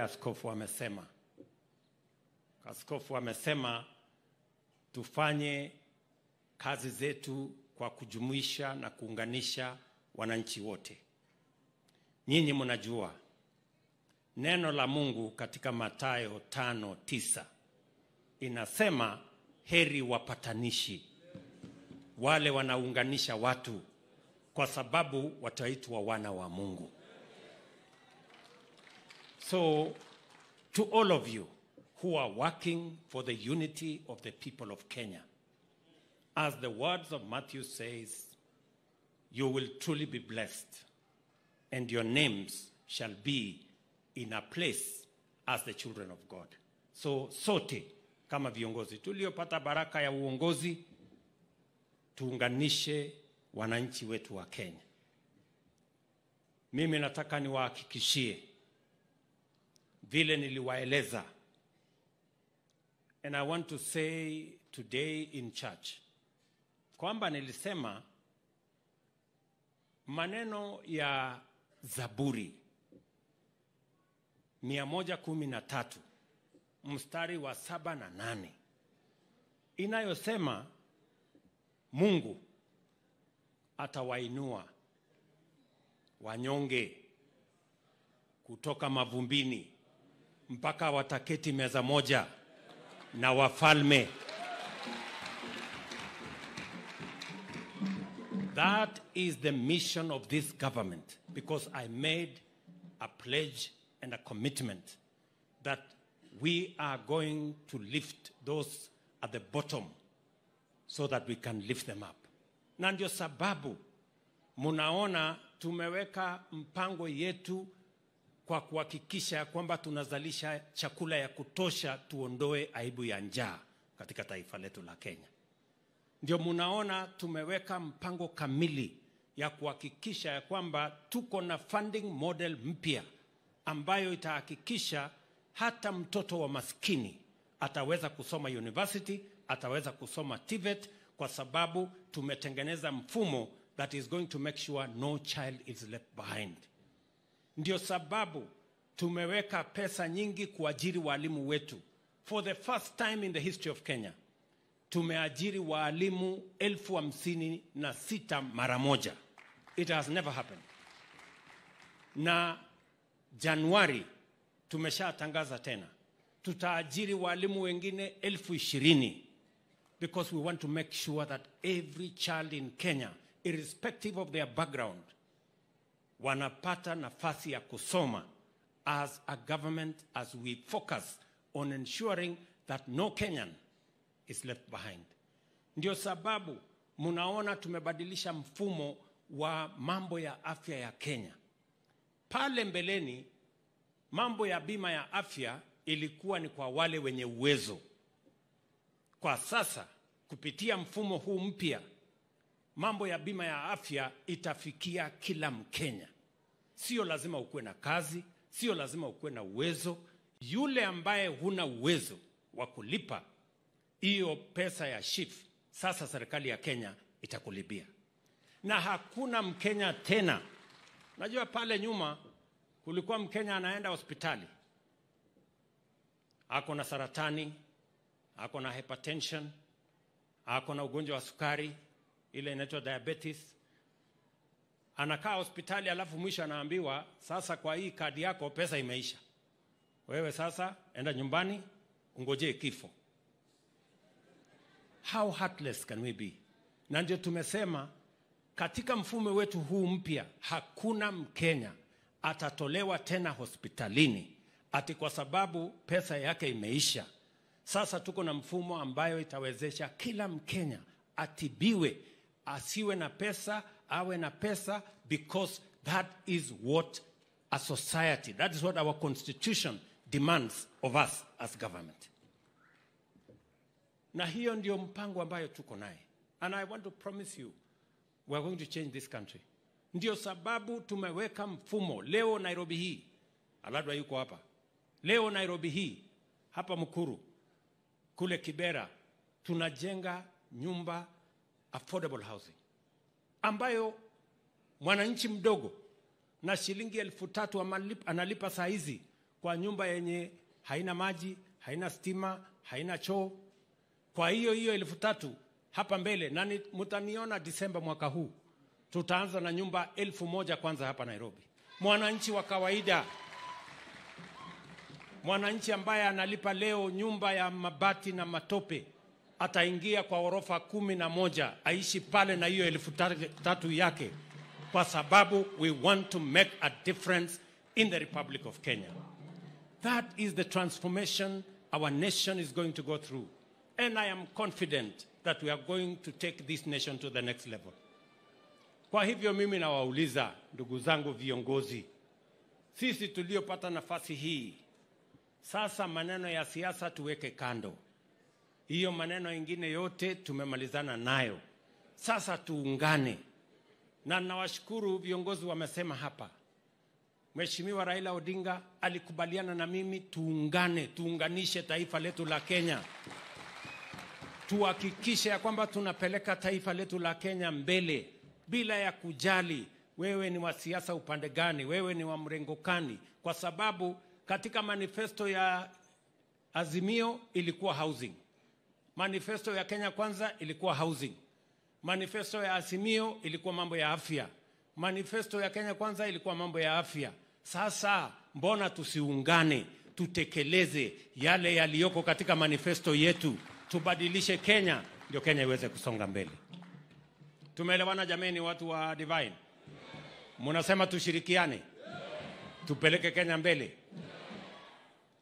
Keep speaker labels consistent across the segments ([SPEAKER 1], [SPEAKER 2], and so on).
[SPEAKER 1] Askofu amesema. Askofu amesema tufanye kazi zetu kwa kujumuisha na kuunganisha wananchi wote. Nyinyi mnajua neno la Mungu katika Mathayo 5:9 inasema heri wapatanishi, wale wanaunganisha watu, kwa sababu wataitwa wana wa Mungu. So to all of you who are working for the unity of the people of Kenya, as the words of Matthew says, you will truly be blessed, and your names shall be in a place as the children of God. So sote kama viongozi tuliopata baraka ya uongozi, tuunganishe wananchi wetu wa Kenya. Mimi nataka niwahakikishie vile niliwaeleza, and I want to say today in church kwamba nilisema maneno ya Zaburi 113 mstari wa 7 na 8 inayosema Mungu atawainua wanyonge kutoka mavumbini mpaka wataketi meza moja na wafalme. That is the mission of this government, because I made a pledge and a commitment that we are going to lift those at the bottom so that we can lift them up. Na ndio sababu munaona tumeweka mpango yetu kwa kuhakikisha kwamba tunazalisha chakula ya kutosha, tuondoe aibu ya njaa katika taifa letu la Kenya. Ndio munaona tumeweka mpango kamili ya kuhakikisha ya kwamba tuko na funding model mpya ambayo itahakikisha hata mtoto wa maskini ataweza kusoma university, ataweza kusoma TVET, kwa sababu tumetengeneza mfumo that is going to make sure no child is left behind. Ndio sababu tumeweka pesa nyingi kuajiri walimu wetu. For the first time in the history of Kenya, tumeajiri walimu 56,000 mara moja. It has never happened. Na Januari tumeshatangaza tena tutaajiri walimu wengine 20,000, because we want to make sure that every child in Kenya, irrespective of their background, wanapata nafasi ya kusoma as a government, as we focus on ensuring that no Kenyan is left behind. Ndio sababu munaona tumebadilisha mfumo wa mambo ya afya ya Kenya. Pale mbeleni mambo ya bima ya afya ilikuwa ni kwa wale wenye uwezo. Kwa sasa kupitia mfumo huu mpya, mambo ya bima ya afya itafikia kila Mkenya. Sio lazima ukuwe na kazi, sio lazima ukuwe na uwezo. Yule ambaye huna uwezo wa kulipa hiyo pesa ya SHIF, sasa serikali ya Kenya itakulipia. Na hakuna Mkenya tena. Najua pale nyuma kulikuwa Mkenya anaenda hospitali, ako na saratani, ako na hypertension, ako na ugonjwa wa sukari ile inaitwa diabetes. Anakaa hospitali alafu mwisho anaambiwa sasa kwa hii kadi yako pesa imeisha. Wewe sasa enda nyumbani ungojee kifo. How heartless can we be? Na ndio tumesema katika mfumo wetu huu mpya hakuna Mkenya atatolewa tena hospitalini ati kwa sababu pesa yake imeisha. Sasa tuko na mfumo ambayo itawezesha kila Mkenya atibiwe, asiwe na pesa, awe na pesa, because that is what a society, that is what our constitution demands of us as government. Na hiyo ndio mpango ambayo tuko naye. And I want to promise you, we are going to change this country. Ndio sababu tumeweka mfumo. Leo Nairobi hii, Aladwa yuko hapa. Leo Nairobi hii, hapa Mukuru, kule Kibera, tunajenga nyumba affordable housing ambayo mwananchi mdogo na shilingi 3,000 analipa saa hizi kwa nyumba yenye haina maji, haina stima, haina choo? Kwa hiyo hiyo 3,000 hapa mbele, na mtaniona Disemba mwaka huu, tutaanza na nyumba 1,000 kwanza hapa Nairobi. Mwananchi wa kawaida, mwananchi ambaye analipa leo nyumba ya mabati na matope, ataingia kwa orofa 11, aishi pale na hiyo 3,000 yake, kwa sababu we want to make a difference in the Republic of Kenya. That is the transformation our nation is going to go through. And I am confident that we are going to take this nation to the next level. Kwa hivyo mimi nawauliza ndugu zangu viongozi, sisi tuliopata nafasi hii, sasa maneno ya siasa tuweke kando. Hiyo maneno ingine yote tumemalizana nayo. Sasa tuungane. Na nawashukuru viongozi wamesema hapa. Mheshimiwa Raila Odinga alikubaliana na mimi tuungane, tuunganishe taifa letu la Kenya. Tuhakikishe ya kwamba tunapeleka taifa letu la Kenya mbele bila ya kujali wewe ni wa siasa upande gani, wewe ni wa mrengo gani, kwa sababu katika manifesto ya Azimio ilikuwa housing. Manifesto ya Kenya Kwanza ilikuwa housing. Manifesto ya Azimio ilikuwa mambo ya afya. Manifesto ya Kenya Kwanza ilikuwa mambo ya afya. Sasa mbona tusiungane, tutekeleze yale yaliyoko katika manifesto yetu, tubadilishe Kenya ndio Kenya iweze kusonga mbele. Tumeelewana jameni, watu wa Divine? Mnasema tushirikiane, tupeleke Kenya mbele.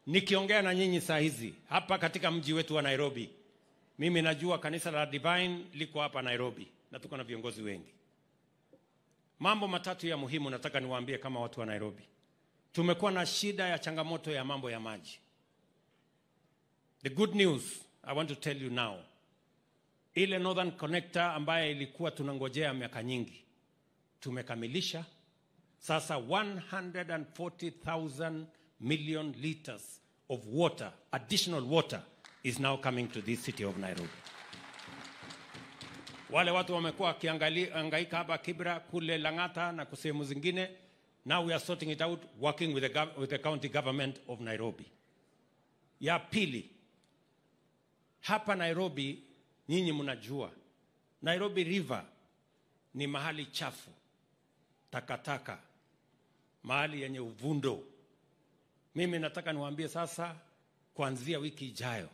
[SPEAKER 1] Nikiongea na nyinyi saa hizi hapa katika mji wetu wa Nairobi, mimi najua kanisa la Divine liko hapa Nairobi na tuko na viongozi wengi. Mambo matatu ya muhimu nataka niwaambie kama watu wa Nairobi. Tumekuwa na shida ya changamoto ya mambo ya maji. The good news I want to tell you now, ile Northern Connector ambaye ilikuwa tunangojea miaka nyingi, tumekamilisha. Sasa 140,000 million liters of water, additional water, is now coming to this city of Nairobi. Wale watu wamekuwa wakihangaika hapa Kibra, kule Lang'ata na sehemu zingine, now we are sorting it out, working with the county government of Nairobi. Ya pili, hapa Nairobi, nyinyi mnajua, Nairobi River ni mahali chafu, takataka, mahali yenye uvundo. Mimi nataka niwaambie sasa, kuanzia wiki ijayo,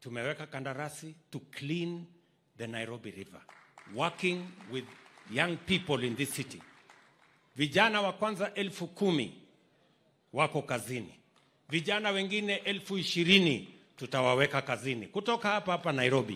[SPEAKER 1] tumeweka kandarasi to clean the Nairobi River, working with young people in this city. Vijana wa kwanza 10,000 wako kazini. Vijana wengine 20,000 tutawaweka kazini kutoka hapa hapa Nairobi.